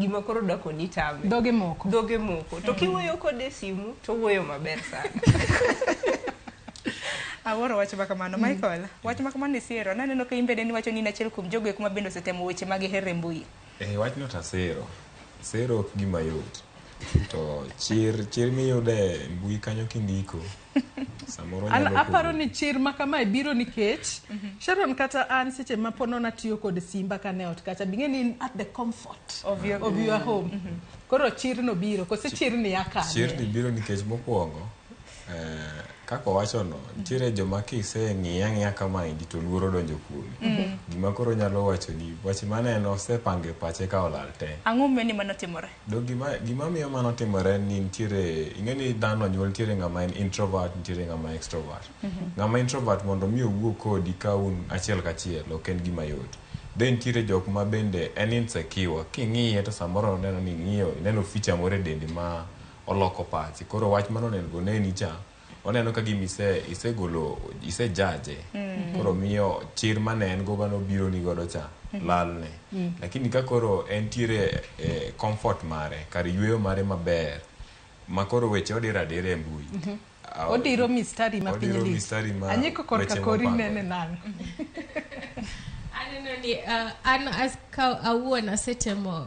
Gima koro dakoni tame. Dhoge moko. Dhoge moko. To kiwuoyo kode e simu to owuoyo maber sana. Awuoro wach ma kamano. Michael, wach ma kamano isiro. Naneno ka in bende niwacho ni in achiel kuom jogo eko ma bende osetemo weche mag hera e mbui. Eh, wachno to asiro. Sero ok gima yot. To chir, chir miyudo e mbui kanyo kindiko, samoro An nyalo aparo pogo. ni chir ma kamae biro nikech Sharon kata an seche ma po nono atiyo kod simba kane ot kacha bing'e ni in at the comfort Of your- of your home. Koro chir no biro kose chir ni ya kanye? Chirni biro nikech mokwongo eh, kaka owachono nitiere joma kiseng'iye ang'iya kamaendi to luoro donjo kuomi gima koro nyalo wachoni wach maneno osepango e pache ka olal te Ang'o momiyo ni mano timore? Do gima, gima miyo mano timore en ni nitiere ing'e ni dhano onyuol nitiere ng'ama en introvert nitiere ng'ama extrovert ng'ama introvert mondo mi owuo kodi ka un achiel kachiel ok en gima yot then nitiere jok ma bende en insecure king'iye to samoro oneno ni ing'iyo ineno feature moro e dende ma oloko pache koro wach mano onego oneni cha oneno ka gima ise isegolo ise jaje koro miyo chir mane en go mane obiro ni godo cha lalne lakini ka koro entiere e comfort mare kar yueyo mare maber ma koro weche odiro adira e mbui Ah, Odiro mistari ma piny odiro lich. mistari ma Anyiko korka weche kori mopangore. nene nang'o? Aneno ni an as ka awuon asetemo